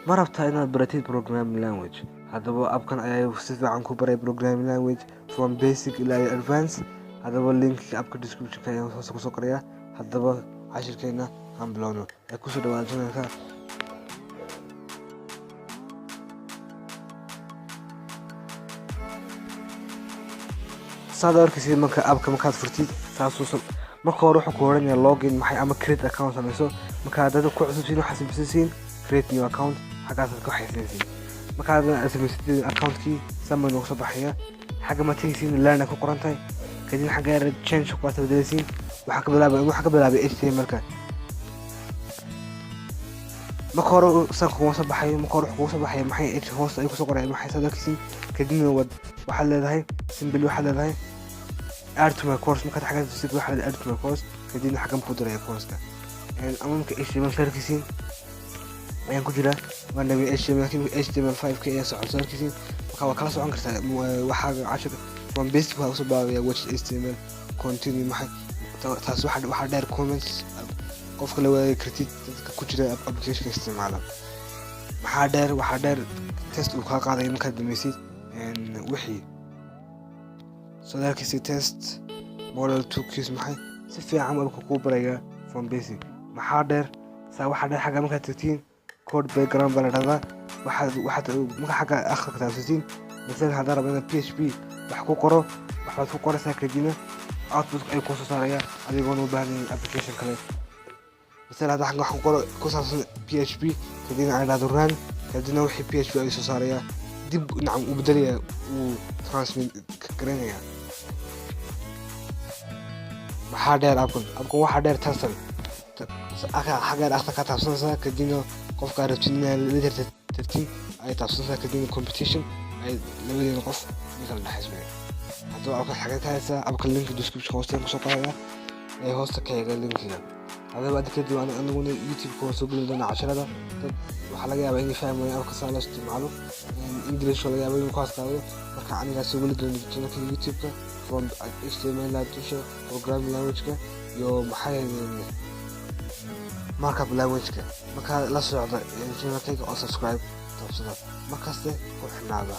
Ma rabtaa inaad baratid programming language? Haddaba appkan ayaa si fiican ku baray programming language from basic ilaa iyo advance. Haddaba linkiga appka descriptionka ayaan hoose kusoo qorayaa. Haddaba cashirkeena aan bilowno ee kusoo dhawaada channelka. Saad arkaysid, marka appka markaad furtid, saasuusan marka hore wuxuu ku odhanayaa login maxay ama create account samayso. Marka dad ku cusubsiin, waxaad samaysansiin create new account, xaggaasaad ka waxaysanaysiin. Markaad samaysatid accountkii, sama noogu soo baxaya. Xagga ma tegaysiin, learn ku qoran tahay. Kadib xagga yar change kuwaas bedelaysiin. Waxaa ka bilaabay HTML-ka. Marka hore san kuguma soo baxayo. Marka hore wuxuu kugu soo baxaya maxay h hoos ay kusoo qoraya maxay, saad arkaysiin. Kadibna wad waxaad leedahay simply, waxaad leedahay add to my course. Markaad xagga tusid, waxaad leedahay add to my course. Kadibna xaggan ku diraya course-ka ama marka HTML saad arkaysiin ayaan ku jiraa, waan dhamay HTML, laakiin HTML 5 ka ayaa socon, saad arkaysiin. Marka waa kala socon kartaa waxaaga cashirka from basic waxaa kusoo bilaabaya watch HTML continue maxay. Taas waxaa dheer comments, qofka la wadaagi kartid dadka ku jira applicationka isticmaala. Maxaa dheer? Waxaa dheer test uu kaa qaadayo markaad dhamaysid wixii soo arkaysa, test model two quiz maxay. Si fiican appka kuu barayaa from basic. Maxaa dheer? Saa waxaa dheer xagga markaad tagtiin, code background baa la dhahdaa. Waxaad marka xagga akhriska taabsatiin, masalan haddaan rabo inaan PHP wax ku qoro, waxbaad ku qoraysaa, kadibna output ayuu kusoo saaraya adigoon u baahnayn application kale. Masalan haddaan xagga wax ku qoro ku saabsan PHP, kadibna aan dhahdo run, kadibna wixii PHP ayuu soo saaraya. Dib nacam uu bedelaya, uu transmit garanaya. Maxaa dheer appkan? Waxaa dheer tartan. Xagga dhaqta ka taabsanaysaa, kadibna qofkaa rabtid inaad la tartin ay taabsanaysaa, kadibna competition ay labadeena qof in kala dhexaysmaya. Haddaba appkan xagee ka haysaa? Appka linka description hoosta kusoo qoraya ee hoosta ka eega linkiga. Haddaba adda kadib anaguna YouTube-ka waan soo gelin doonaa casharada. Dad waxaa laga yaabaa inay fahmayaan appka saa loo isticmaalo, English laga yaaba inuu ku adkaado. Marka anigaa soo geli doono channelka YouTube-ka from HTML dusha programming language-ka iyo maxay markup language-ka. Markaa la socda channelkayga oo subscribe taabsada, markaste ku xidhnaada,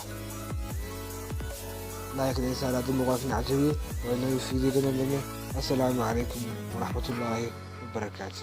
like saar haddii muuqaalkan cajabiye. Waa inoo fiidiyo dambe. Assalaamu calaykum waraxmatullaahi wabarakaatu.